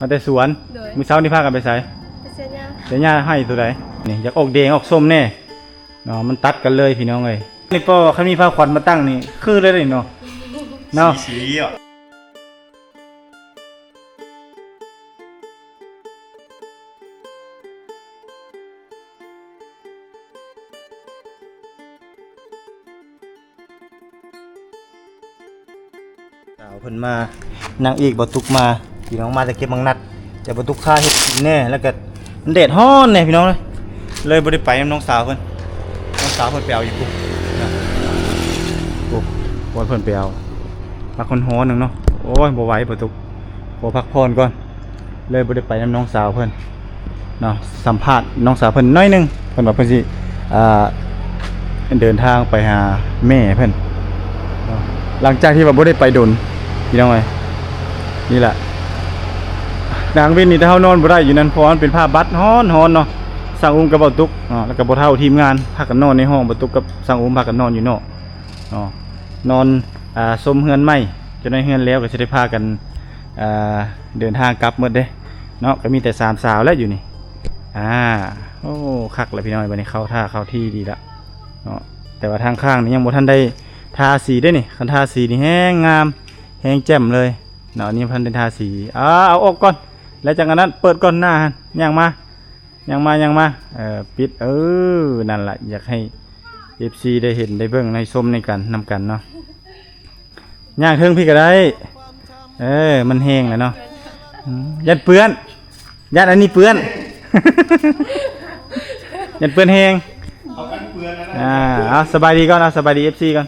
ມາແຕ່ສວນ. ໂດຍ ມື້ເຊົ້ານີ້ພາກັນໄປໃສ? ໄປເສຍຫຍ້າ. ເສຍຫຍ້າໄຮ່ໂຕໃດ? ນີ້ຢາກອອກແດງອອກສົ້ມແດ່ເນາະ ມັນຕັດກັນເລີຍພີ່ນ້ອງເອີຍ. ນີ້ກໍຄັນມີພາຂວັນມາຕັ້ງນີ້ຄືເລີຍເນາະ ເນາະ ສີ ສີ. ສາວເພິ່ນມາ ນາງເອກບໍ່ຕຸກມາ ພີ່ນ້ອງ ມາແຕ່ເກັບໝາກນັດ ແຕ່ບໍ່ຕຸກພາເຮັດກິນແດ່ ແລ້ວກໍມັນແດດຮ້ອນແດ່ພີ່ນ້ອງເອີຍ ເລີຍບໍ່ໄດ້ໄປນຳນ້ອງສາວເພິ່ນ. ນ້ອງສາວເພິ່ນໄປເອົາຢູ່ພຸ້ນນະ ໂອ້ ວ່າເພິ່ນໄປເອົາ ພັກຮ້ອນໆໜຶ່ງເນາະ. ໂອ້ຍ ບໍ່ໄຫວບໍ່ຕຸກ ຂໍພັກຜ່ອນກ່ອນ ເລີຍບໍ່ໄດ້ໄປນຳນ້ອງສາວເພິ່ນເນາະ. ສຳພາດນ້ອງສາວເພິ່ນໜ້ອຍໜຶ່ງ ເພິ່ນວ່າເພິ່ນຊິ ອ່າ ເດີນທາງໄປຫາແມ່ເພິ່ນເນາະ ຫຼັງຈາກທີ່ວ່າບໍ່ໄດ້ໄປດົນ ພີ່ນ້ອງເອີຍ. ນີ້ແຫຼະ ກາງເວັນນີ້ຖ້າເຮົານອນບໍ່ໄດ້ຢູ່ນັ້ນ ເພາະວ່າມັນເປັນພາບບັດ ຮ້ອນໆເນາະ. ຊ່າງອຸ້ມກັບເບົາຕຸກເນາະ ແລ້ວກໍບໍ່ເຖົ້າທີມງານ ພາກັນນອນໃນຫ້ອງ ເບົາຕຸກກັບຊ່າງອຸ້ມພາກັນນອນຢູ່ນອກເນາະ ນອນ ອ່າ ຊົມເຮືອນໃໝ່. ຈັກໜ້ອຍເຮືອນແລ້ວກໍຊິໄດ້ພາກັນ ອ່າ ເດີນທາງກັບໝົດເດ້ເນາະ ກໍມີແຕ່ສາມສາວແຫຼະຢູ່ນີ້. ອ່າ ໂອ້ ຄັກແລ້ວພີ່ນ້ອງ ບັດນີ້ເຂົ້າທ່າເຂົ້າທີດີລະເນາະ. ແຕ່ວ່າທາງຂ້າງນີ້ຍັງບໍ່ທັນໄດ້ທາສີເດ້ນີ້ ຄັນທາສີນີ້ແຮງງາມແຮງແຈ່ມເລີຍເນາະ. ອັນນີ້ບໍ່ທັນໄດ້ທາສີ ອ່າ ເອົາອອກກ່ອນ ແລ້ວຈັ່ງອັນນັ້ນ ເປີດກ່ອນໜ້າຫັ້ນ ຍ່າງມາ ຍ່າງມາ ຍ່າງມາ ເອີ ປິດ ເອີ ນັ້ນລະ ຢາກໃຫ້ເອັຟຊີໄດ້ເຫັນໄດ້ເບິ່ງໄດ້ຊົມໃນກັນ ນຳກັນເນາະ. ຍ່າງເທິງພີ້ກໍໄດ້ ເອີ ມັນແຫ້ງແລ້ວເນາະ. ອືມ ຢ້ານເປື້ອນ ຢ້ານອັນນີ້ເປື້ອນ ຢ້ານເປື້ອນແຮງ. ເອົາກັນເປື້ອນນະ ອ່າ ເອົາ ສະບາຍດີກ່ອນ ເອົາ ສະບາຍດີເອັຟຊີກ່ອນ.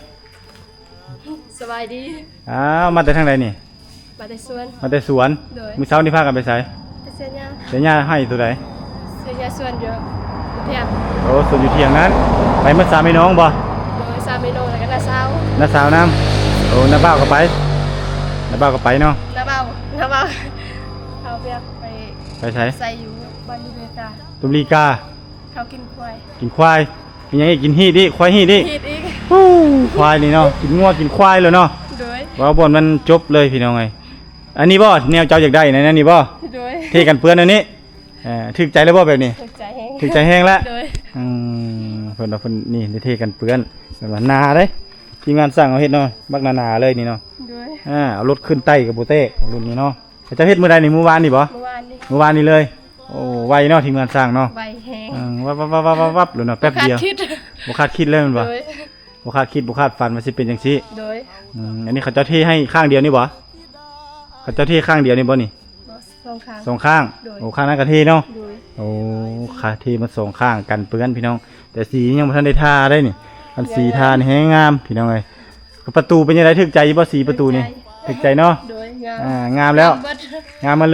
ສະບາຍດີ. ອ້າວ ມາແຕ່ທາງໃດນີ້? ມາແຕ່ສວນ. ມາແຕ່ສວນ. ໂດຍ. ມື້ເຊົ້ານີ້ພາກັນໄປໃສ? ໄປເສຍຫຍ້າ. ເສຍຫຍ້າໄຮ່ໂຕໃດ? ເສຍຫຍ້າສວນຢູ່ທຽງ. ໂອ້ ສວນຢູ່ທຽງນັ້ນ. ໄປໝົດສາມພີ່ນ້ອງບໍ່? ໂດຍ ສາມພີ່ນ້ອງ ແລ້ວກໍນ້າສາວ. ນ້າສາວນຳ. ໂອ້ ນ້າບ່າວກໍໄປ. ນ້າບ່າວກໍໄປເນາະ. ນ້າບ່າວ ນ້າບ່າວ ເຂົາວຽກໄປ ໄປໃສ? ໃສ່ຢູ່ບ້ານຢູ່ເມກາ. ຕຸມລີກາ. ເຂົາກິນຄວາຍ. ກິນຄວາຍ. ມີຫຍັງອີກ? ກິນຮີດອີກ ຄວາຍຮີດອີກ. ຮີດອີກ. ໂອ້ ຄວາຍນີ້ເນາະ ກິນງົວກິນຄວາຍແລ້ວເນາະ. ໂດຍ. ເວົ້າບ່ອນມັນຈົບເລີຍພີ່ນ້ອງເອີຍ. ອັນນີ້ບໍ່ ແນວເຈົ້າຢາກໄດ້ນັ້ນ ອັນນີ້ບໍ່? ໂດຍ. ເທກັນເປື້ອນອັນນີ້ ເອີ ຖືກໃຈແລ້ວບໍ່ແບບນີ້? ຖືກໃຈແຮງ. ຖືກໃຈແຮງລະ. ໂດຍ. ອືມ ເພິ່ນວ່າເພິ່ນນີ້ໄດ້ເທກັນເປື້ອນ ເພິ່ນວ່າໜາເດ້ ທີມງານຊ່າງເຮົາເຮັດເນາະ ບັກໜາໆເລີຍນີ້ເນາະ. ໂດຍ. ອ່າ ເອົາລົດຂຶ້ນໄຕ້ກໍບໍ່ແຕກລຸ້ນນີ້ເນາະ. ເຂົາເຈົ້າເຮັດມື້ໃດນີ້? ມື້ວານນີ້ບໍ່? ມື້ວານນີ້. ມື້ວານນີ້ເລີຍ. ໂອ້ ໄວເນາະ ທີມງານຊ່າງເນາະ. ໄວແຮງ. ເອີ ວັບໆໆໆໆ ເລີຍເນາະ ແປັບດຽວ. ບໍ່ຄາດຄິດເລີຍແມ່ນບໍ່? ໂດຍ. ບໍ່ຄາດຄິດບໍ່ຄາດຝັນວ່າຊິເປັນຈັ່ງຊີ້. ໂດຍ. ອືມ ອັນນີ້ເຂົາເຈົ້າເທໃຫ້ຂ້າງດຽວນີ້ບໍ່? ເຂົາເຈົ້າເທຂ້າງດຽວນີ້ບໍ່ນີ້? ບໍ່ ສອງຂ້າງ. ສອງຂ້າງ. ໂດຍ. ໂອ້ ຂ້າງນັ້ນກໍເທເນາະ. ໂດຍ. ໂອ້ ຄາ ເທໝົດສອງຂ້າງກັນເປື້ອນພີ່ນ້ອງ ແຕ່ສີຍັງບໍ່ທັນໄດ້ທາໄດ້ນີ້. ອັນສີທານີ້ແຮງງາມພີ່ນ້ອງເອີຍ. ປະຕູເປັນຈັ່ງໃດ ຖືກໃຈຢູ່ບໍ່? ສີປະຕູນີ້ຖືກໃຈເນາະ. ໂດຍ. ງາມ. ອ່າ ງາມແລ້ວ. ງາມໝົດ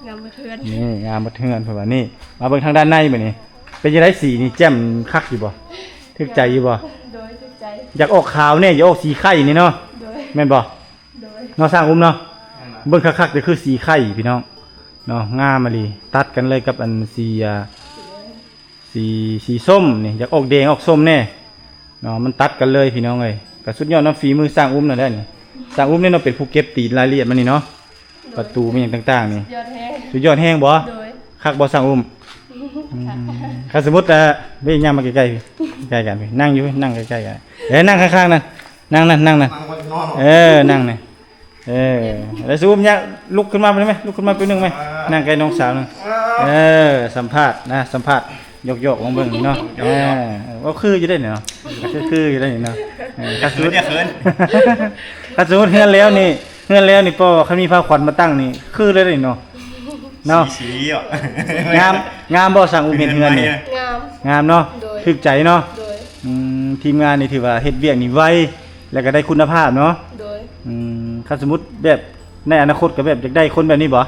ງາມໝົດເຮືອນ. ນີ້ງາມໝົດເຮືອນເພິ່ນວ່ານີ້. ມາເບິ່ງທາງດ້ານໃນບັດນີ້ ເປັນຈັ່ງໃດ ສີນີ້ແຈ່ມຄັກຢູ່ບໍ່? ຖືກໃຈຢູ່ບໍ່? ໂດຍ ຖືກໃຈ. ຢາກອອກຂາວແດ່ ຢາກອອກສີໄຂ່ນີ້ເນາະ. ໂດຍ. ແມ່ນບໍ່? ໂດຍ. ເນາະ ຊ່າງອຸ້ມເນາະ. ເບິ່ງຄັກໆ ກໍຄືສີໄຂ່ພີ່ນ້ອງເນາະ ງາມອີ່ຫຼີ ຕັດກັນເລີຍກັບອັນສີ ອ່າ ສີ ສີສົ້ມນີ້ ຢາກອອກແດງອອກສົ້ມແດ່ເນາະ ມັນຕັດກັນເລີຍພີ່ນ້ອງເອີຍ. ກໍສຸດຍອດເນາະ ຝີມືຊ່າງອຸ້ມນັ້ນແຫຼະນີ້. ຊ່າງອຸ້ມນີ້ເນາະ ເປັນຜູ້ເກັບຕີລາຍລະອຽດມານີ້ເນາະ. ໂດຍ. ປະຕູແມ່ນຫຍັງຕ່າງໆນີ້ ສຸດຍອດແຮງ. ສຸດຍອດແຮງບໍ່? ໂດຍ. ຄັກບໍ່ຊ່າງອຸ້ມ? ອືມ ຄັນສົມມຸດ ເອີ ເວີຍ ຍ່າງມາໃກ້ໆ ໃກ້ກັນ ນັ່ງຢູ່ ນັ່ງໃກ້ໆກັນ. ເອີ ນັ່ງຂ້າງໆນັ້ນ ນັ່ງນັ້ນ ນັ່ງນັ້ນ. ເອີ ນັ່ງນີ້ ເອີ ແລ້ວສູບຍາ ລຸກຂຶ້ນມາໄປໄໝ? ລຸກຂຶ້ນມາແປັບໜຶ່ງໄໝ? ອ່າ ນັ່ງໃກ້ນ້ອງສາວໜຶ່ງ. ອ່າ ເອີ ສຳພາດນະ ສຳພາດ ຢອກໆ ລອງເບິ່ງນີ້ເນາະ. ເອີ ເວົ້າຄືຢູ່ເດ້ນີ້ເນາະ ຄື ຄືຢູ່ເດ້ນີ້ເນາະ. ເອີ ຄັນສົມມຸດ ເຂີນ ຄັນສົມມຸດເຮືອນແລ້ວນີ້ ເຮືອນແລ້ວນີ້ ບໍ່ ຄັນມີພາຂວັນມາຕັ້ງນີ້ ຄືເລີຍເດ້ນີ້ເນາະ ເນາະ. ສີ ສີ ງາມ ງາມບໍ່ ຊ່າງອຸ້ມເຮັດເຮືອນນີ້? ງາມ ງາມເນາະ. ໂດຍ. ຖືກໃຈເນາະ. ໂດຍ. ອືມ ທີມງານນີ້ຖືວ່າເຮັດວຽກນີ້ໄວ ແລ້ວກໍໄດ້ຄຸນນະພາບເນາະ. ໂດຍ. ອືມ ຄັນສົມມຸດແບບໃນອະນາຄົດກໍແບບຢາກໄດ້ຄົນແບບນີ້ບໍ່?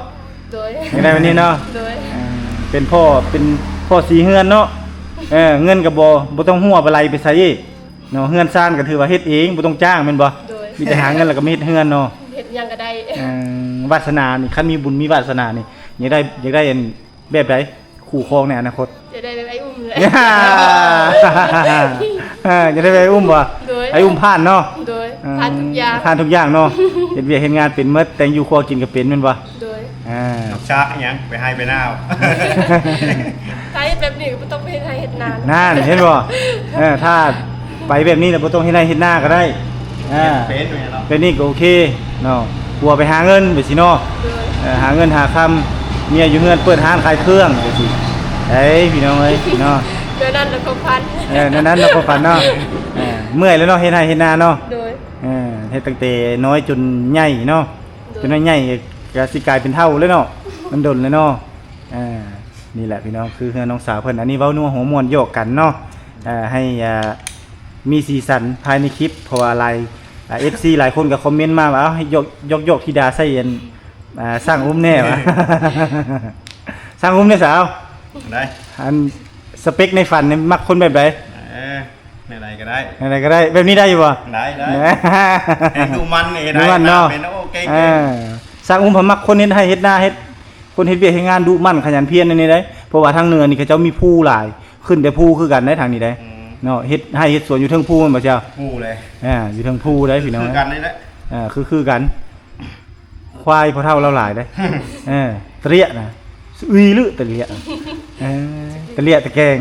ໂດຍ. ຢາກໄດ້ແບບນີ້ເນາະ. ໂດຍ. ເປັນພໍ່ ເປັນພໍ່ສີເຮືອນເນາະ. ເອີ ເງິນກໍບໍ່ ບໍ່ຕ້ອງຫົວໄປໄຫຼໄປໃສອີກເນາະ. ເຮືອນຊານກໍຖືວ່າເຮັດເອງ ບໍ່ຕ້ອງຈ້າງແມ່ນບໍ່? ໂດຍ. ມີແຕ່ຫາເງິນແລ້ວກໍມາເຮັດເຮືອນເນາະ. ເຮັດຫຍັງກໍໄດ້. ເອີ ວາດສະໜານີ້ ຄັນມີບຸນມີວາດສະໜານີ້ ຢາກໄດ້ ຢາກໄດ້ອັນ ແບບໃດ ຄູ່ຄອງໃນອະນາຄົດ? ຢາກໄດ້ແບບອ້າຍອຸ້ມແຫຼະ. ເອີ ຢາກໄດ້ແບບອ້າຍອຸ້ມບໍ່? ໂດຍ. ອ້າຍອຸ້ມຜ່ານເນາະ. ໂດຍ. ເອີ ຜ່ານທຸກຢ່າງ ຜ່ານທຸກຢ່າງເນາະ. ເຮັດວຽກເຮັດງານເປັນໝົດ ແຕ່ງຢູ່ຄົວກິນກໍເປັນແມ່ນບໍ່? ໂດຍ. ອ່າ ນອກຈາກອີ່ຫຍັງ ໄປໄຮ່ໄປນາ. ຖ້າເຮັດແບບນີ້ກໍບໍ່ຕ້ອງໄປເຮັດໄຮ່ເຮັດນາ. ນັ້ນ ເຫັນບໍ່? ເອີ ຖ້າໄປແບບນີ້ແລ້ວບໍ່ຕ້ອງເຮັດໄຮ່ເຮັດນາກໍໄດ້. ອ່າ ເປັນແມ່ນເນາະ ແບບນີ້ກໍໂອເຄເນາະ. ຜົວໄປຫາເງິນໄປຊີ້ເນາະ. ໂດຍ. ເອີ ຫາເງິນຫາຄຳ ເມຍຢູ່ເຮືອນເປີດຮ້ານຂາຍເຄື່ອງໄປຊີ້. ເອີຍ ພີ່ນ້ອງເອີຍເນາະ. ແນວນັ້ນລະຄວາມຝັນ. ເອີ ແນວນັ້ນລະຄວາມຝັນເນາະ. ເອີ ເມື່ອຍແລ້ວເນາະ ເຮັດໄຮ່ເຮັດນາເນາະ. ໂດຍ. ເອີ ເຮັດຕັ້ງແຕ່ນ້ອຍຈົນໃຫຍ່ເນາະ. ໂດຍ. ຈົນນ້ອຍໃຫຍ່ກໍຊິກາຍເປັນເຖົ້າແລ້ວເນາະ. ມັນດົນແລ້ວເນາະ. ອ່າ ນີ້ແຫຼະພີ່ນ້ອງ ຄືເຮືອນນ້ອງສາວເພິ່ນ. ອັນນີ້ເວົ້ານົວຫົວມ່ວນຫຍອກກັນເນາະ. ເອີ ໃຫ້ ອ່າ ມີສີສັນພາຍໃນຄລິບ ເພາະວ່າຫຼາຍ ອ່າ ເອັຟຊີຫຼາຍຄົນກໍຄອມເມັນມາວ່າ ເອົາ ໃຫ້ຢອກ ຢອກ ຢອກທິດາໃສ່ອັນ ອ່າ ຊ່າງອຸ້ມແດ່ວ່າ. ຊ່າງອຸ້ມເດ້ສາວ. ໄດ້. ອັນສະເປັກໃນຝັນນີ້ມັກຄົນແບບໃດ? ເອີ ແນວໃດກໍໄດ້ ແນວໃດກໍໄດ້. ແບບນີ້ໄດ້ຢູ່ບໍ່? ໄດ້ ໄດ້. ແມ່ນ ດຸໝັ່ນນີ້ ດຸໝັ່ນເນາະ. ເປັນ ໂອ້ ເກັ່ງ ເອີ ຊ່າງອຸ້ມເພິ່ນມັກຄົນເຮັດໄຮ່ເຮັດນາ ເຮັດ ຄົນເຮັດວຽກເຮັດງານດຸໝັ່ນຂະຫຍັນພຽນອັນນີ້ໄດ໋. ເພາະວ່າທາງເໜືອນີ້ເຂົາເຈົ້າມີພູຫຼາຍ ຂຶ້ນແຕ່ພູຄືກັນໄດ໋ ທາງນີ້ໄດ໋. ອືມ ເນາະ ເຮັດໄຮ່ເຮັດສວນຢູ່ເທິງພູແມ່ນບໍ່ເຈົ້າ? ພູເລີຍ. ອ່າ ຢູ່ເທິງພູໄດ໋ພີ່ນ້ອງ. ຄືກັນນີ້ແຫຼະ. ອ່າ ຄື ຄືກັນ. ຄວາຍພໍ່ເຖົ້າລາວຫຼາຍເດ້. ເອີ ຕະເລຍນະ ສະອຶຍລຶຕະເລຍ. ເອີ ຕະເລຍຕະແກງ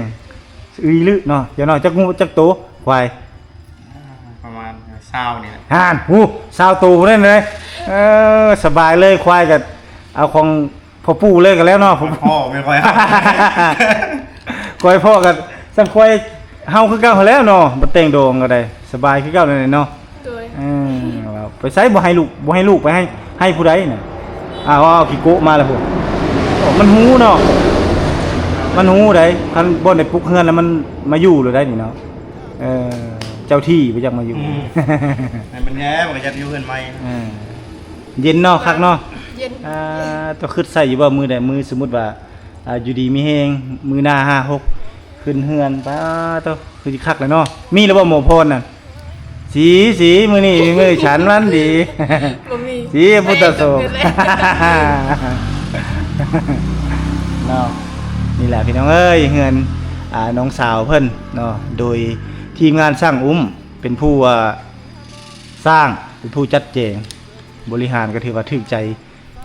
ສະອຶຍລຶເນາະ. ຢ່າງໜ້ອຍຈັກງູຈັກໂຕຄວາຍ? ປະມານຊາວນີ້ແຫຼະ. ຫັ້ນ ໂອ້ ຊາວໂຕພຸ້ນເດ້. ເອີ ສະບາຍເລີຍ ຄວາຍກໍເອົາຂອງພໍ່ປູ່ເລີຍກໍແລ້ວເນາະ. ພໍ່ແມ່ນຂ້ອຍ ຂ້ອຍພໍ່ກໍຊ່ຳຂ້ອຍ ເຮົາຄືເກົ່າຫັ້ນແຫຼ້ວເນາະ. ບໍ່ແຕ່ງດອງກໍໄດ້ ສະບາຍຄືເກົ່ານັ້ນແຫຼະເນາະ. ໂດຍ. ເອີ ໄປໃສບໍ່ໃຫ້ລູກ ບໍ່ໃຫ້ລູກໄປໃຫ້ ໃຫ້ຜູ້ໃດນະ? ອ້າວ ຂີ້ໂກະມາແລ້ວພຸ້ນ. ໂອ້ ມັນຮູ້ເນາະ ມັນຮູ້ໃດ໋. ຄັນບ່ອນໄດ້ປຸກເຮືອນແລ້ວມັນມາຢູ່ໂລດໄດ໋ນີ້ເນາະ. ເອີ ເຈົ້າທີ່ບໍ່ຢາກມາຢູ່. ອືມ ໃຫ້ມັນແຍ່ ມັນກໍຢາກຢູ່ເຮືອນໃໝ່. ເອີ ເຢັນເນາະ ຄັກເນາະ. ເຢັນ. ອ່າ ເຈົ້າຄິດໃສ່ຢູ່ບໍ່ ມື້ໃດ ມື້ສົມມຸດວ່າ ອ່າ ຢູ່ດີມີແຮງ ມື້ໜ້າຫ້າຫົກຂຶ້ນເຮືອນ ປາໂຕ ຄືຊິຄັກແຫຼະເນາະ. ມີແລ້ວບໍ່ໝໍພອນນະ? ສີ ສີ ມື້ນີ້ມີມື້ສັນຫວັນດີ. ບໍ່ມີ ສີ ພຸດທະໂສ ເນາະ. ນີ້ແຫຼະພີ່ນ້ອງເອີຍ ເຮືອນ ອ່າ ນ້ອງສາວເພິ່ນເນາະ ໂດຍທີມງານຊ່າງອຸ້ມ ເປັນຜູ້ ອ່າ ສ້າງ ເປັນຜູ້ຈັດແຈງ ບໍລິຫານ ກໍຖືວ່າຖືກໃຈ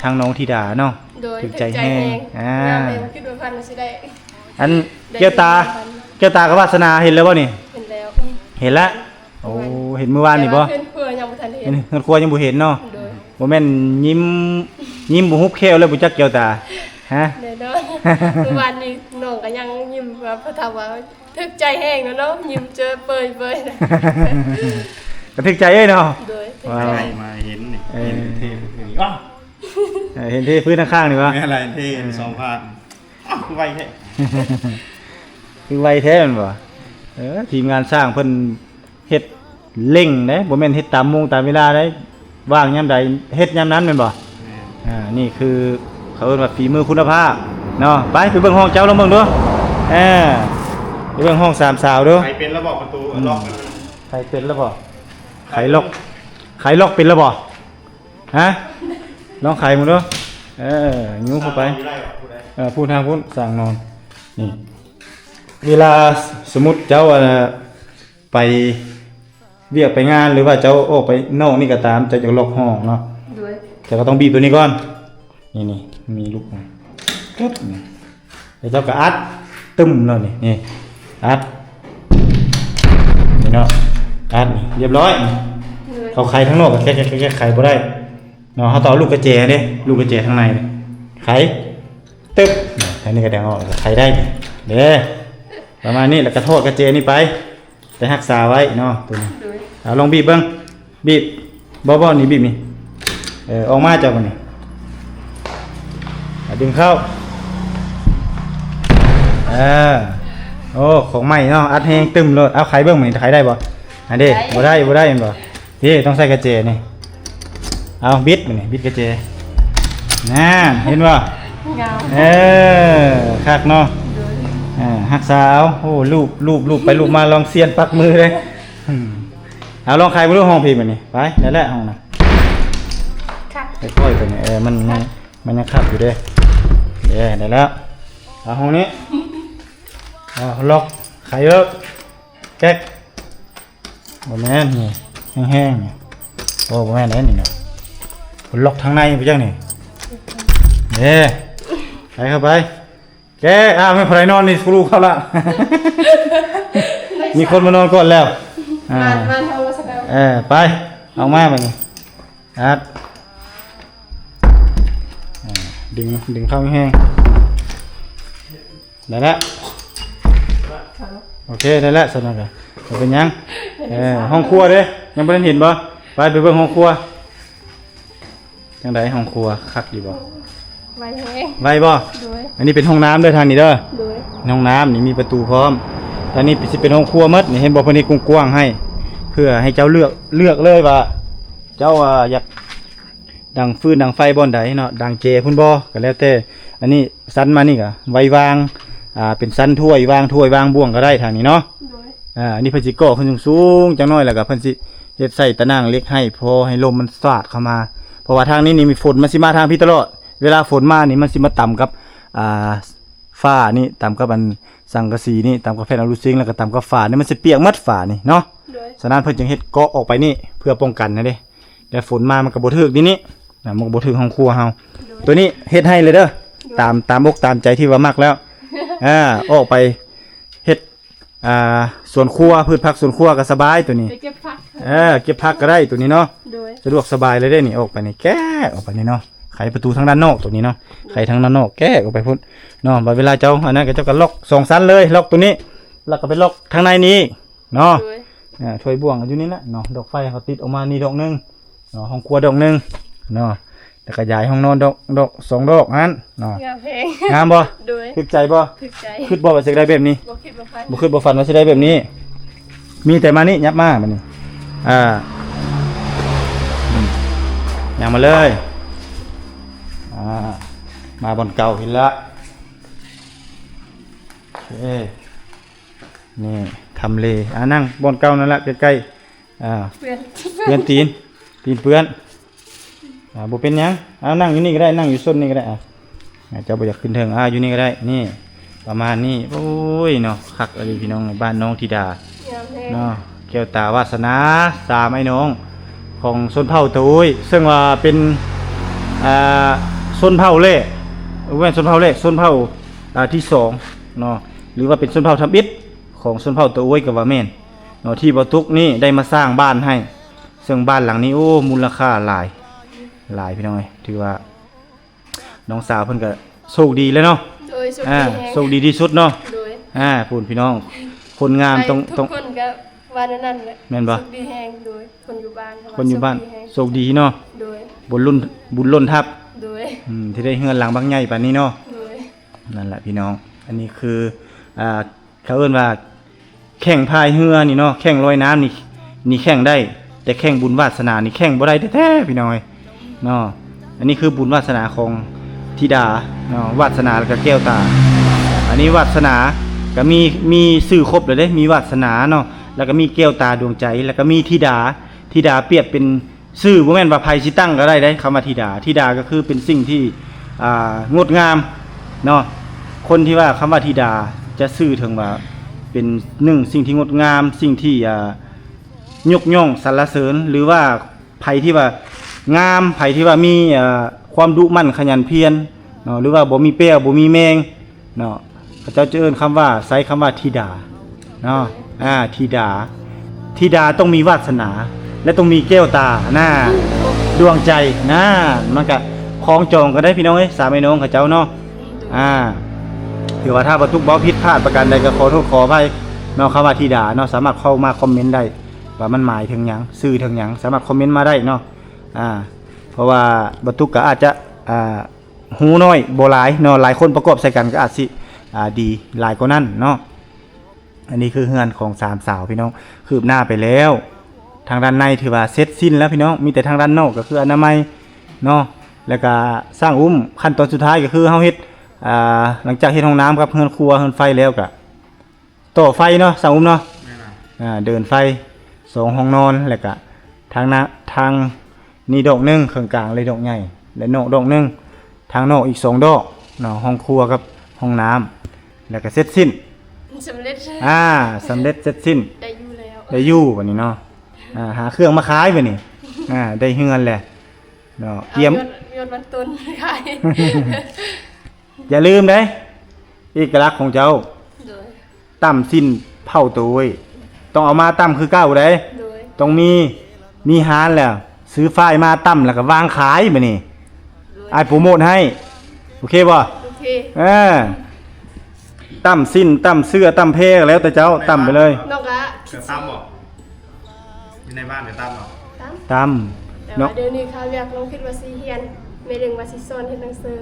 ທາງນ້ອງທິດາເນາະ. ໂດຍ ຖືກໃຈແຮງ. ຖືກໃຈແຮງ. ອ່າ ງາມແຮງ ຄິດບໍ່ຝັນວ່າຊິໄດ້. ອັນ ໄດ້ ແກ້ວຕາ ເປັນ ແກ້ວຕາກັບວາສະໜາເຫັນແລ້ວບໍ່ນີ້? ເຫັນແລ້ວ. ເຫັນແລ້ວ. ໂອ້ ເຫັນມື້ວານນີ້ບໍ່? ເຮືອນຄົວຍັງບໍ່ທັນເຫັນ. ເຮືອນຄົວຍັງບໍ່ເຫັນເນາະ. ໂດຍ. ບໍ່ແມ່ນຍິ້ມ ຍິ້ມບໍ່ຫຸບແຂ້ວແລ້ວບໍ່ຈັກແກ້ວຕາ ຮະ? ແນ່ນອນ. ມື້ວານນີ້ນ້ອງກໍຍັງຍິ້ມວ່າ ພໍ່ເຖົ້າວ່າ ຖືກໃຈແຮງເນາະ ຍິ້ມເຈີເປີຍໆ ກໍຖືກໃຈເອີຍເນາະ. ໂດຍ ຖືກໃຈ. ມາເຫັນນີ້ ເອີ ເຫັນເທພື້ນນີ້ ອ້າວ ເອີ ເຫັນເທພື້ນຂ້າງໆນີ້ຫວາ? ແມ່ນລະ ເຫັນເທ ເອີ ສອງພາກ. ອ້າວ ຄືໄວແທ້ ຄືໄວແທ້ແມ່ນບໍ່? ເອີ ທີມງານຊ່າງເພິ່ນເຮັດເລັ່ງເດ້ ບໍ່ແມ່ນເຮັດຕາມໂມງຕາມເວລາເດ້. ວ່າງຍາມໃດເຮັດຍາມນັ້ນແມ່ນບໍ່? ແມ່ນ. ອ່າ ນີ້ຄືເຂົາເອີ້ນວ່າຝີມືຄຸນນະພາບເນາະ. ໄປ ໄປເບິ່ງຫ້ອງເຈົ້າລອງເບິ່ງດູ. ເອີ ໄປເບິ່ງຫ້ອງສາມສາວດູ. ໄຂເປັນລະບໍ? ປະຕູ ອືມ ລັອກ ໄຂເປັນລະບໍ? ໄຂລັອກ ໄຂລັອກເປັນລະບໍ? ຮະ? ລອງໄຂເບິ່ງດູ. ເອີ ຍູ້ເຂົ້າໄປ. ເອີ ຜູ້ທາງພຸ້ນ ສ້າງນອນ. ນີ້ ເວລາສົມມຸດເຈົ້າ ອ່າ ໄປວຽກໄປງານ ຫຼືວ່າເຈົ້າອອກໄປນອກນີ້ກໍຕາມ ເຈົ້າຈະລັອກຫ້ອງເນາະ. ໂດຍ. ເຈົ້າກໍຕ້ອງບີບຕົວນີ້ກ່ອນ. ນີ້ໆ ມີລູກ ກຶບ ນີ້ ແລ້ວເຈົ້າກໍອັດ ຕຶ້ມເນາະ. ນີ້ ນີ້ ອັດ ນີ້ເນາະ ອັດ ນີ້ ລຽບຮ້ອຍ. ໂດຍ. ເຂົາໄຂທາງນອກກໍແກະໆໆ ໄຂບໍ່ໄດ້ເນາະ. ເຮົາຕ້ອງເອົາລູກກະແຈເດ້ ລູກກະແຈທາງໃນນີ້ ໄຂ ຕຶບ ອັນນີ້ກໍໄດ້ອອກ ໄຂໄດ້ເດ້. ປະມານນີ້ ແລ້ວກໍຖອດກະແຈນີ້ໄປ ໄປຮັກສາໄວ້ເນາະ ຕົວນີ້. ໂດຍ. ເອົາ ລອງບີບເບິ່ງ ບີບ ບໍ່ ບໍ່ ນີ້ບີບນີ້. ເອີ ອອກມາເຈົ້າບັດນີ້ ດຶງເຂົ້າ. ເອີ ໂອ້ ຂອງໃໝ່ເນາະ ອັດແຮງຕຶ້ມໂລດ. ເອົາ ໄຂເບິ່ງບັດນີ້ ໄຂໄດ້ບໍ່? ອັນເດ້ ໄດ້ ບໍ່ໄດ້ ບໍ່ໄດ້ແມ່ນບໍ່? ເດ້ ຕ້ອງໃສ່ກະແຈນີ້. ເອົາ ບິດບັດນີ້ ບິດກະແຈ. ນັ້ນ ເຫັນບໍ່? ງາມ. ເອີ ຄັກເນາະ. ໂດຍ. ອ່າ ຮັກສາເອົາ. ໂອ້ ລູບ ລູບ ລູບໄປລູບມາ ລອງຊຽນປັກມືເດ້. ອືມ ເອົາ ລອງໄຂເບິ່ງດູຫ້ອງພີ້ບັດນີ້. ໄປ ໄດ້ແລ້ວຫ້ອງນະ. ຄັກ ຄ່ອຍໆ ຕົວນີ້ ເອີ ມັນ ມັນ ມັນຍັງຄັກຢູ່ເດ້. ເອີ ໄດ້ແລ້ວ. ເອົາ ຫ້ອງນີ້ ເອົາ ລັອກ ໄຂເບິ່ງ ແກັກ. ບໍ່ແມ່ນນີ້ ແຫ້ງໆ ນີ້. ໂອ້ ບໍ່ແມ່ນເດ້ນີ້ນະ. ລັອກທາງໃນບໍ່ຈັກນີ້. ເອີ ໃສ່ເຂົ້າໄປ ແກະ. ອ້າວ ແມ່ນໃຜນອນນີ້? ສະລູເຂົ້າລະ ມີຄົນມານອນກ່ອນແລ້ວ. ອ່າ ມາ ມາເຮົາມາສະເດາ. ເອີ ໄປ ອອກມາບັດນີ້. ອັດ ອ່າ ດຶງ ດຶງເຂົ້າແຮງໆ ໄດ້ແລ້ວ. ໂອເຄ ໄດ້ແລ້ວຊັ້ນນະ ບໍ່ເປັນຫຍັງ. ເອີ ຫ້ອງຄົວເດ້ ຍັງບໍ່ທັນເຫັນບໍ່? ໄປ ໄປເບິ່ງຫ້ອງຄົວ. ຈັ່ງໃດ ຫ້ອງຄົວຄັກຢູ່ບໍ່? ໄວແຮງ. ໄວບໍ່? ໂດຍ. ອັນນີ້ເປັນຫ້ອງນ້ຳເດີ ທາງນີ້ເດີ. ໂດຍ. ຫ້ອງນ້ຳນີ້ມີປະຕູພ້ອມ. ທາງນີ້ຊິເປັນຫ້ອງຄົວໝົດນີ້ ເຫັນບໍ່? ເພິ່ນເຮັດກວ້າງໆໃຫ້ ເພື່ອໃຫ້ເຈົ້າເລືອກ ເລືອກເລີຍວ່າ ເຈົ້າ ອ່າ ຢາກດັງຟືນດັງໄຟບ່ອນໃດເນາະ, ດັງແຈພຸ້ນບໍ່ ກໍແລ້ວແຕ່. ອັນນີ້ຊັ້ນມານີ້ກໍໄວ້ວາງ ອ່າ ເປັນຊັ້ນຖ້ວຍ ວາງຖ້ວຍວາງບ່ວງກໍໄດ້ທາງນີ້ເນາະ. ໂດຍ. ອ່າ ອັນນີ້ເພິ່ນຊິກໍ່ຂຶ້ນສູງໆຈັກໜ້ອຍ ແລ້ວກໍເພິ່ນຊິເຮັດໃສ່ຕະໜ່າງເຫຼັກໃຫ້ ພໍໃຫ້ລົມມັນສາດເຂົ້າມາ ເພາະວ່າທາງນີ້ນີ້ມີຝົນມັນຊິມາທາງພີ້ຕະຫຼອດ. ເວລາຝົນມານີ້ມັນຊິມາຕຳກັບ ອ່າ ຝານີ້ ຕຳກັບອັນສັງກະສີນີ້ ຕຳກັບແຜ່ນອະລູຊິງ ແລ້ວກໍຕຳກັບຝານີ້ ມັນຊິປຽກໝົດຝານີ້ເນາະ. ໂດຍ. ສະນັ້ນເພິ່ນຈຶ່ງເຮັດເກາະອອກໄປນີ້ເພື່ອປ້ອງກັນຫັ້ນເດ້. ແລ້ວຝົນມາມັນກໍບໍ່ຖືກນີ້ນີ້ນະ ມັນກໍບໍ່ຖືກຫ້ອງຄົວເຮົາ. ໂດຍ. ຕົວນີ້ເຮັດໃຫ້ເລີຍເດີ. ໂດຍ. ຕາມ ຕາມອົກຕາມໃຈທີ່ວ່າມັກແລ້ວ. ອ່າ ອອກໄປເຮັດ ອ່າ ສວນຄົວ ພືດຜັກສວນຄົວກໍສະບາຍຕົວນີ້. ໄປເກັບຜັກ. ເອີ ເກັບຜັກກໍໄດ້ຕົວນີ້ເນາະ. ໂດຍ. ສະດວກສະບາຍເລີຍເດ້ນີ້ ອອກໄປນີ້ ແກະອອກໄປນີ້ເນາະ. ໄຂປະຕູທາງດ້ານນອກຕົວນີ້ເນາະ. ໂດຍ. ໄຂທາງດ້ານນອກ ແກະອອກໄປພຸ້ນເນາະ. ບັດເວລາເຈົ້າອັນນັ້ນກໍເຈົ້າກໍລັອກສອງຊັ້ນເລີຍ ລັອກຕົວນີ້ ແລ້ວກໍໄປລັອກທາງໃນນີ້ເນາະ. ໂດຍ. ເອີ ຖ້ວຍບ່ວງກໍຢູ່ນີ້ແຫຼະເນາະ ດອກໄຟເຂົາຕິດອອກມານີ້ດອກໜຶ່ງເນາະ ຫ້ອງຄົວດອກໜຶ່ງເນາະ ແລ້ວກໍຢາຍຫ້ອງນອນດອກ ດອກສອງດອກຫັ້ນເນາະ. ງາມແຮງ. ງາມບໍ່? ໂດຍ. ຖືກໃຈບໍ່? ຖືກໃຈ. ຄິດບໍ່ວ່າຊິໄດ້ແບບນີ້? ບໍ່ຄິດບໍ່ຝັນ. ບໍ່ຄິດບໍ່ຝັນວ່າຊິໄດ້ແບບນີ້. ມີແຕ່ມານີ້ ຫຍັບມາບັດນີ້ ອ່າ ອືມ ຍ່າງມາເລີຍ ອ່າ ມາບ່ອນເກົ່າ ເຫັນລະ. ເອີ ນີ້ ທຳເລ ອ່າ ນັ່ງບ່ອນເກົ່ານັ້ນລະ ໃກ້ໆ ອ່າ ເປື້ອນ ເປື້ອນຕີນ ຕີນເປື້ອນ. ອ່າ ບໍ່ເປັນຫຍັງ ເອົາ ນັ່ງຢູ່ນີ້ກໍໄດ້ ນັ່ງຢູ່ສົ້ນນີ້ກໍໄດ້. ອ່າ ອ່າ ເຈົ້າບໍ່ຢາກຂຶ້ນເທິງ ອ່າ ຢູ່ນີ້ກໍໄດ້. ນີ້ ປະມານນີ້. ໂອ້ຍເນາະ ຄັກອີ່ຫຼີພີ່ນ້ອງ ບ້ານນ້ອງທິດາ ງາມແຮງເນາະ. ແກ້ວຕາວາດສະໜາ ສາມອ້າຍນ້ອງຂອງຊົນເຜົ່າຕາໂອ້ຍ ເຊິ່ງວ່າເປັນ ອ່າ ຊົນເຜົ່າແລກ ບໍ່ແມ່ນຊົນເຜົ່າແລກ ຊົນເຜົ່າ ອ່າ ທີສອງເນາະ ຫຼືວ່າເປັນຊົນເຜົ່າທຳອິດຂອງຊົນເຜົ່າຕາໂອ້ຍກໍວ່າແມ່ນເນາະ ທີ່ບໍ່ຕຸກນີ້ໄດ້ມາສ້າງບ້ານໃຫ້ ເຊິ່ງບ້ານຫຼັງນີ້ ໂອ້ ມູນລະຄ່າຫຼາຍ ຫຼາຍພີ່ນ້ອງເອີຍ. ຖືວ່ານ້ອງສາວເພິ່ນກໍໂຊກດີແລ້ວເນາະ. ໂດຍ. ໂຊກດີແຮງ ອ່າ ໂຊກດີທີ່ສຸດເນາະ. ໂດຍ. ອ່າ ພຸ້ນພີ່ນ້ອງ ຄົນງາມຕ້ອງ ໄປທຸກຄົນກໍວ່າແນວນັ້ນແຫຼະ ແມ່ນບໍ່? ໂຊກດີແຮງ. ໂດຍ. ຄົນຢູ່ບ້ານ ຄົນຢູ່ບ້ານໂຊກດີເນາະ. ໂດຍ. ບຸນລຸ້ນ ບຸນລົ້ນທັບ. ໂດຍ. ອືມ ທີ່ໄດ້ເຮືອນຫຼັງບັກໃຫຍ່ປານນີ້ເນາະ. ໂດຍ. ນັ້ນແຫຼະພີ່ນ້ອງ ອັນນີ້ຄື ອ່າ ເຂົາເອີ້ນວ່າແຂ່ງພາຍເຮືອນີ້ເນາະ ແຂ່ງລອຍນ້ຳນີ້ ນີ້ແຂ່ງໄດ້ ແຕ່ແຂ່ງບຸນວາດສະໜານີ້ແຂ່ງບໍ່ໄດ້ແທ້ໆ ພີ່ນ້ອງເອີຍເນາະ. ອັນນີ້ຄືບຸນວາດສະໜາຂອງທິດາເນາະ ວາດສະໜາ ແລ້ວກໍແກ້ວຕາ. ອັນນີ້ວາດສະໜາກໍມີ ມີຊື່ຄົບແລ້ວເດ້ ມີວາດສະໜາເນາະ ແລ້ວກໍມີແກ້ວຕາດວງໃຈ ແລ້ວກໍມີທິດາ. ທິດາປຽບເປັນ ຊື່ບໍ່ແມ່ນວ່າໃຜຊິຕັ້ງກໍໄດ້ເດ້ ຄຳວ່າທິດາ. ທິດາກໍຄືເປັນສິ່ງທີ່ ອ່າ ງົດງາມເນາະ. ຄົນທີ່ວ່າ ຄຳວ່າທິດາຈະຊື່ເຖິງວ່າເປັນໜຶ່ງສິ່ງທີ່ງົດງາມ ສິ່ງທີ່ ອ່າ ຍົກຍ້ອງສັນລະເສີນ ຫຼືວ່າໃຜທີ່ວ່າງາມ ໃຜທີ່ວ່າມີ ອ່າ ຄວາມດຸໝັ່ນຂະຫຍັນພຽນເນາະ ຫຼືວ່າບໍ່ມີແປ້ວ ບໍ່ມີແມງ ເນາະ ເຂົາເຈົ້າຈະເອີ້ນຄຳວ່າ ໃຊ້ຄຳວ່າທິດາເນາະ. ອ່າ ທິດາ ທິດາຕ້ອງມີວາດສະໜາ ແລະ ຕ້ອງມີແກ້ວຕານະ ດວງໃຈນະ. ມັນກະຄອງຈອງກັນໄດ້ພີ່ນ້ອງເອີຍ ສາມໄອ້ນ້ອງເຂົາເຈົ້າເນາະ. ອ່າ ຖືວ່າຖ້າບໍ່ຕຸກເວົ້າຜິດພາດປະການໃດກໍຂໍໂທດຂໍອະໄພເນາະ. ຄຳວ່າທິດາເນາະ ສາມາດເຂົ້າມາຄອມເມັນໄດ້ວ່າມັນໝາຍເຖິງຫຍັງ ສື່ເຖິງຫຍັງ ສາມາດຄອມເມັນມາໄດ້ເນາະ. ອ່າ ເພາະວ່າບໍ່ຕຸກກໍອາດຈະ ອ່າ ຮູ້ໜ້ອຍບໍ່ຫຼາຍເນາະ ຫຼາຍຄົນປະກອບໃສ່ກັນກໍອາດຊິ ອ່າ ດີຫຼາຍກວ່ານັ້ນເນາະ. ອັນນີ້ຄືເຮືອນຂອງສາມສາວພີ່ນ້ອງ ຄືບໜ້າໄປແລ້ວ. ທາງດ້ານໃນຖືວ່າເສັດສິ້ນແລ້ວພີ່ນ້ອງ ມີແຕ່ທາງດ້ານນອກກໍຄືອະນາໄມເນາະ ແລ້ວກະສ້າງອຸ້ມ. ຂັ້ນຕອນສຸດທ້າຍກໍຄືເຮົາເຮັດ ອ່າ ຫຼັງຈາກເຮັດຫ້ອງນ້ຳກັບເຮືອນຄົວເຮືອນໄຟແລ້ວກະ ຕໍ່ໄຟເນາະ ຊ່າງອຸ້ມເນາະ. ແມ່ນ. ອ່າ ເດີ່ນໄຟ ສອງຫ້ອງນອນ ແລ້ວກະທາງໜ້າ ທາງນີ້ດອກໜຶ່ງ ເຄິ່ງກາງເລີຍດອກໃຫຍ່ ແລະ ນອກດອກໜຶ່ງ ທາງນອກອີກສອງດອກເນາະ ຫ້ອງຄົວກັບຫ້ອງນ້ຳ ແລ້ວກະເສັດສິ້ນ. ສຳເລັດ. ອ່າ ສຳເລັດເສັດສິ້ນ ໄດ້ຢູ່ແລ້ວ ໄດ້ຢູ່ບັດນີ້ເນາະ. ອ່າ ຫາເຄື່ອງມາຂາຍບັດນີ້. ອ່າ ໄດ້ເຮືອນແຫຼະ. ເນາະ ກຽມ ຍອດ ຍອດມັນຕົ້ນຂາຍ. ຢ່າລືມເດ້ ເອກະລັກຂອງເຈົ້າ ໂດຍ ຕຳຊີ້ນເຜົາໂຕຍ ຕ້ອງເອົາມາຕຳຄືເກົ່າເດ້ ໂດຍ ຕ້ອງມີ ມີຮ້ານແລ້ວ ຊື້ຝ້າຍມາຕຳ ແລ້ວກໍວາງຂາຍບາດນີ້ ໂດຍ ອ້າຍໂປຣໂມດໃຫ້ ໂອເຄບໍ່? ໂອເຄ ເອີ ຕຳຊີ້ນ ຕຳເສື້ອ ຕຳແພ ແລ້ວແຕ່ເຈົ້າ ຕຳໄປເລີຍ. ນ້ອງກະ ເສື້ອຕຳບໍ່? ຢູ່ໃນບ້ານກໍຕຳເນາະ ຕຳ ຕຳ ແຕ່ວ່າ ເນາະ ດຽວນີ້ຄາວຽກ ນ້ອງຄິດວ່າຊິຮຽນ ແມ່ເລັງວ່າຊິສອນເຮັດໜັງສື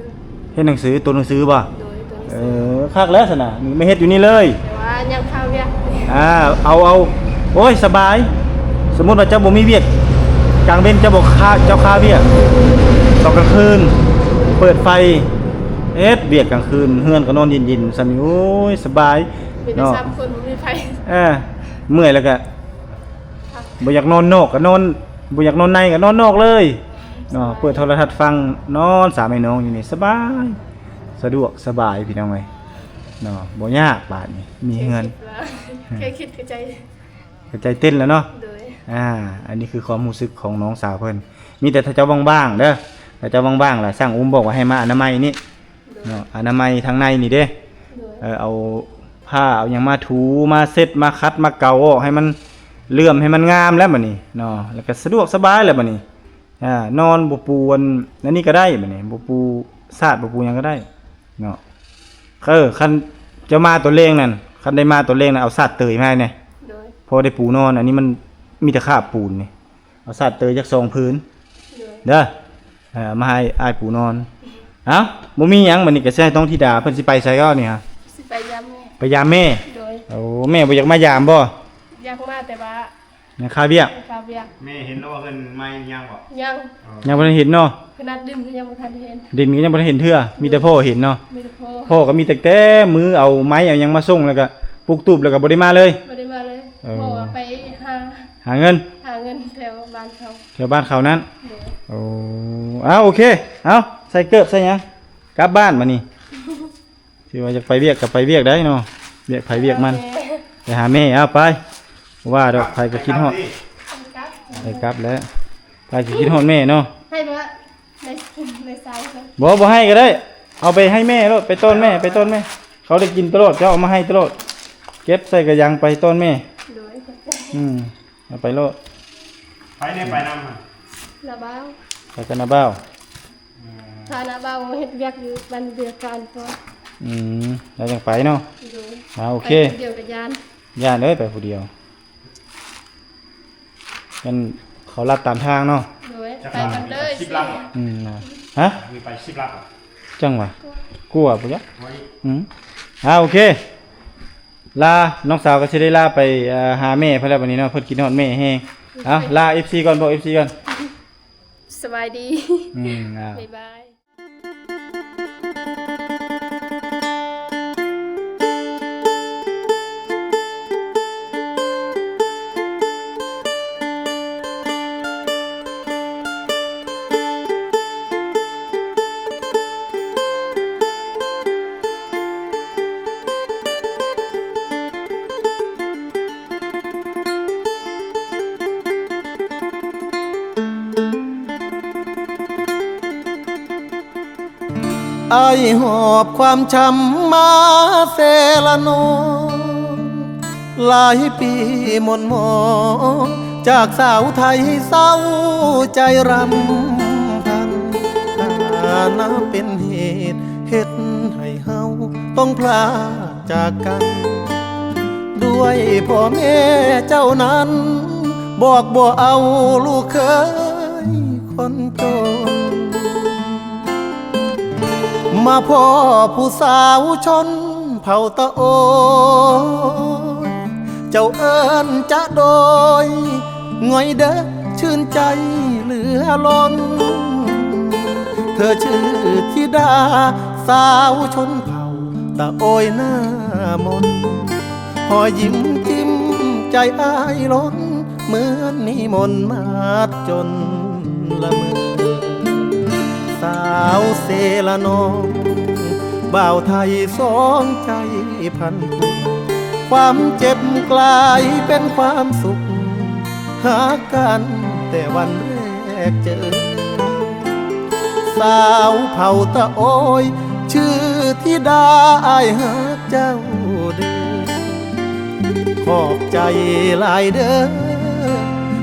ເຮັດໜັງສື ໂຕໜັງສືບໍ່? ໂດຍ ໂຕໜັງສື ເອີ ຄັກແລ້ວຊັ້ນນະ ນີ້ມາເຮັດຢູ່ນີ້ເລີຍ ແຕ່ວ່າຍັງຄາວຽກ ອ່າ ເອົາ ເອົາ ໂອ້ຍ ສະບາຍ ສົມມຸດວ່າເຈົ້າບໍ່ມີວຽກ ກາງເວັນເຈົ້າບໍ່ຄາ ເຈົ້າຄາວຽກ ຕອນກາງຄືນ ເປີດໄຟ ເຮັດວຽກກາງຄືນ ເຮືອນກໍນອນເຢັນໆ ຊ່ຳນີ້ ໂອ້ຍ ສະບາຍ ມີແຕ່ ເນາະ ສາມຄົນ ບໍ່ມີໃຜ ເອີ ເມື່ອຍແລ້ວກໍ ບໍ່ຢາກນອນນອກກໍນອນ ບໍ່ຢາກນອນໃນກໍນອນນອກເລີຍເນາະ ເປີດໂທລະທັດຟັງ ນອນສາມໄອ້ນ້ອງຢູ່ນີ້ ສະບາຍ ສະດວກສະບາຍພີ່ນ້ອງເອີຍເນາະ ບໍ່ຍາກບາດນີ້ ມີເຮືອນ ແຄ່ຄິດວ່າ ແຄ່ຄິດກໍໃຈ ກໍໃຈເຕັ້ນແລ້ວເນາະ ໂດຍ ອ່າ ອັນນີ້ຄືຄວາມຮູ້ສຶກຂອງນ້ອງສາວເພິ່ນ ມີແຕ່ຖ້າເຈົ້າວ່າງໆເດີ ຖ້າເຈົ້າວ່າງໆລະຊ່າງອຸ້ມບອກວ່າໃຫ້ມາອະນາໄມນີ້ ເນາະ ອະນາໄມທາງໃນນີ້ເດ້ ໂດຍ ເອີ ເອົາຜ້າເອົາຫຍັງມາຖູມາເຊັດມາຂັດມາເກົາອອກໃຫ້ມັນເຫຼື້ອມໃຫ້ມັນງາມແລ້ວບາດນີ້ເນາະ ແລ້ວກໍສະດວກສະບາຍແລ້ວບາດນີ້ ອ່າ ນອນບໍ່ປູອັນ ອັນນີ້ກໍໄດ້ບາດນີ້ ບໍ່ປູສາດບໍ່ປູຫຍັງກໍໄດ້ເນາະ ເອີ ຄັນຈະມາຕອນແລງນັ້ນ ຄັນໄດ້ມາຕອນແລງນັ້ນ ເອົາສາດເຕີຍມາໃຫ້ແດ່ ໂດຍ ພໍໄດ້ປູນອນ ອັນນີ້ມັນມີແຕ່ຄາບປູນນີ້. ເອົາສາດເຕີຍຈັກສອງຜືນ ໂດຍ ເດີ ເອີ ມາໃຫ້ອ້າຍປູນອນ ເອົ້າ ບໍ່ມີຫຍັງ ບາດນີ້ກໍຊິໃຫ້ນ້ອງທິດາ ເພິ່ນຊິໄປໃສກໍນີ້ຮະ? ຊິໄປຢາມແມ່ ໄປຢາມແມ່ ໂດຍ ໂອ້ ແມ່ບໍ່ຢາກມາຢາມບໍ່? ຢາກມາ ແຕ່ວ່າຍັງຄາວຽກ ຍັງຄາວຽກ ແມ່ເຫັນແລ້ວວ່າເຮືອນໃໝ່ຍັງບໍ່? ຍັງ ອໍ ຍັງບໍ່ທັນເຫັນເນາະ ຂະໜາດດິນກໍຍັງບໍ່ທັນເຫັນ ດິນກໍຍັງບໍ່ທັນເຫັນເທື່ອ ມີແຕ່ພໍ່ເຫັນເນາະ ມີແຕ່ພໍ່ ພໍ່ກໍມີແຕ່ ແຕ່ມື້ເອົາໄມ້ເອົາຫຍັງມາສົ່ງ ແລ້ວກໍປຸກຕູບ ແລ້ວກໍບໍ່ໄດ້ມາເລີຍ ບໍ່ໄດ້ມາເລີຍ ເອີ ພໍ່ໄປຫາ ຫາເງິນ ຫາເງິນແຖວບ້ານເຂົາ ແຖວບ້ານເຂົານັ້ນ ໂດຍ ໂອ້ ເອົາ ໂອເຄ ເອົາ ໃສ່ເກີບໃສ່ຫຍັງ ກັບບ້ານບາດນີ້ ຊິວ່າຢາກໄປວຽກກໍໄປວຽກໄດ້ເນາະ ວຽກໃຜວຽກມັນ ໄປຫາແມ່ ໄປຫາແມ່ ເອົາໄປ ບໍ່ວ່າດອກ ໃຜກໍຄິດຮອດ ໄປກັບແຫຼະ ໃຜກໍຄິດຮອດແມ່ເນາະ ໃຫ້ບໍ່ ໃນ ໃນຊາຍເນາະ ບໍ່ ບໍ່ໃຫ້ກໍໄດ້ ເອົາໄປໃຫ້ແມ່ໂລດ ໄປຕ້ອນແມ່ ໄປຕ້ອນແມ່ ເຂົາໄດ້ກິນຕະຫຼອດ ເຈົ້າເອົາມາໃຫ້ຕະຫຼອດ ເກັບໃສ່ກະຍັງໄປຕ້ອນແມ່ ໂດຍ ຂອບໃຈ ອືມ ເອົາໄປໂລດ ໃຜແດ່ໄປນຳ ນ້າບ່າວ ໄປກັບນ້າບ່າວ ອືມ ພານ້າບ່າວເຮັດວຽກຢູ່ບ້ານເດືອການກ່ອນ ອືມ ແລ້ວຈັ່ງໄປເນາະ ໂດຍ ອ່າ ໂອເຄ ໄປຄົນດຽວກໍຢ້ານ ຢ້ານເອີຍ ໄປຜູ້ດຽວ ມັນເຂົາລັດຕາມທາງເນາະ ໂດຍ ໄປກັນເລີຍ ສິບຫຼັກ ອືມ ຮະ ມີໄປສິບຫຼັກ ຈັ່ງຫວະ ກວ່າ ບໍ່ຈັກ ອືມ ອ່າ ໂອເຄ ລາ ນ້ອງສາວກໍຊິໄດ້ລາໄປ ເອີ ຫາແມ່ເພິ່ນແລ້ວບັດນີ້ເນາະ ເພິ່ນຄິດຮອດແມ່ແຮງ ເອົ້າ ລາເອັຟຊີກ່ອນ ບອກເອັຟຊີກ່ອນ ສະບາຍດີ ອືມ ອ່າ ບາຍບາຍ. ອ້າຍຫອບຄວາມຊ້ຳມາເຊລະນອງ ຫຼາຍປີໝົ່ນໝອງ ຈາກສາວໄທເສົ້າໃຈຣຳພັນ ຖານະເປັນເຫດເຮັດໃຫ້ເຮົາຕ້ອງພລາກຈາກກັນ ດ້ວຍພໍ່ແມ່ເຈົ້ານັ້ນ ບອກບໍ່ເອົາລູກເຂີຍຄົນຈົນ ມາພໍ້ຜູ້ສາວຊົນເຜົ່າຕະໂອຍ ເຈົ້າເອີ້ນຈະໂດຍ ງ່ອຍເດີ ຊື່ນໃຈເຫຼືອລົ້ນ ເທີຊື່ທິດາສາວຊົນເຜົ່າຕະໂອຍໜ້າມົນ ຮອຍຍິ້ມຈິ້ມໃຈອ້າຍລົ້ນ ເໝືອນນິມົນມາດຈົນລະເມີ ສາວເຊລະນອງ ບ່າວໄທສອງໃຈພັນຜູກ ຄວາມເຈັບກລາຍເປັນຄວາມສຸກ ຫາກັນແຕ່ວັນແລກເຈີ ສາວເຜົ່າຕະໂອຍ ຊື່ທິດາ ອ້າຍຮັກເຈົ້າເດີ ຂອບໃຈຫຼາຍເດີ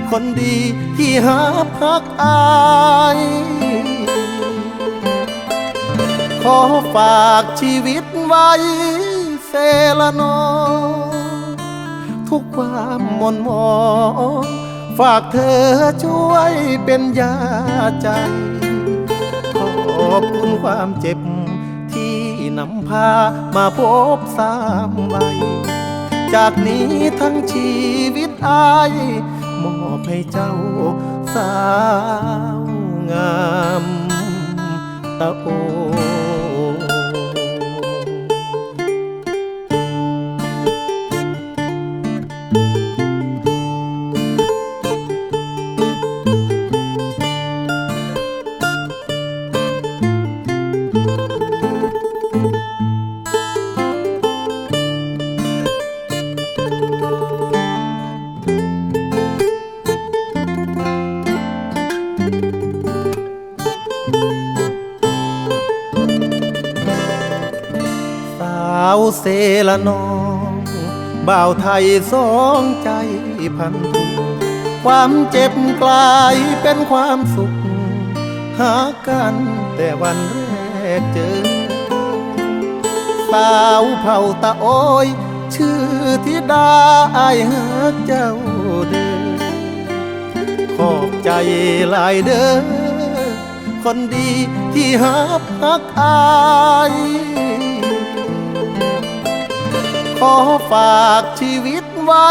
ຄົນດີທີ່ຮັບຮັກອ້າຍ ຂໍຝາກຊີວິດໄວ້ ເຊລະນອງ ທຸກຄວາມໝົ່ນໝອງ ຝາກເທີຊ່ວຍເປັນຢາໃຈ ຂອບຄຸນຄວາມເຈັບ ທີ່ນຳພາມາພົບຊ້ຳໄວ້ ຈາກນີ້ທັງຊີວິດອ້າຍ ມອບໃຫ້ເຈົ້າສາວງາມ ຕະໂອ ສາວເຊລະນອງ ບ່າວໄທສອງໃຈພັນທຸກ ຄວາມເຈັບກລາຍເປັນຄວາມສຸກ ຫາກັນແຕ່ວັນແລກເຈີ ສາວເຜົ່າຕະໂອຍ ຊື່ທິດາ ອ້າຍຮັກເຈົ້າເດີ ຂອບໃຈຫຼາຍເດີ ຄົນດີທີ່ຮັບຮັກອ້າຍ ຂໍຝາກຊີວິດໄວ້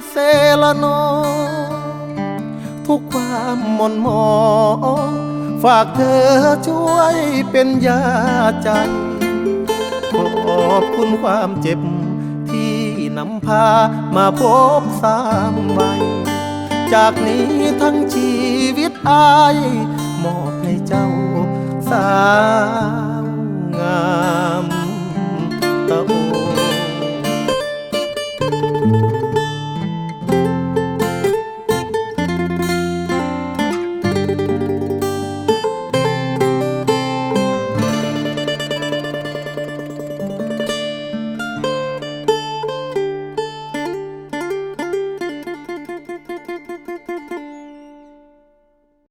ເຊລະນອງ ທຸກຄວາມໝົ່ນໝອງ ຝາກເທີຊ່ວຍເປັນຢາໃຈ ຂອບຄຸນຄວາມເຈັບ ທີ່ນຳພາມາພົບຊ້ຳໄວ້ ຈາກນີ້ທັງຊີວິດອ້າຍ ມອບໃຫ້ເຈົ້າສາວງາມ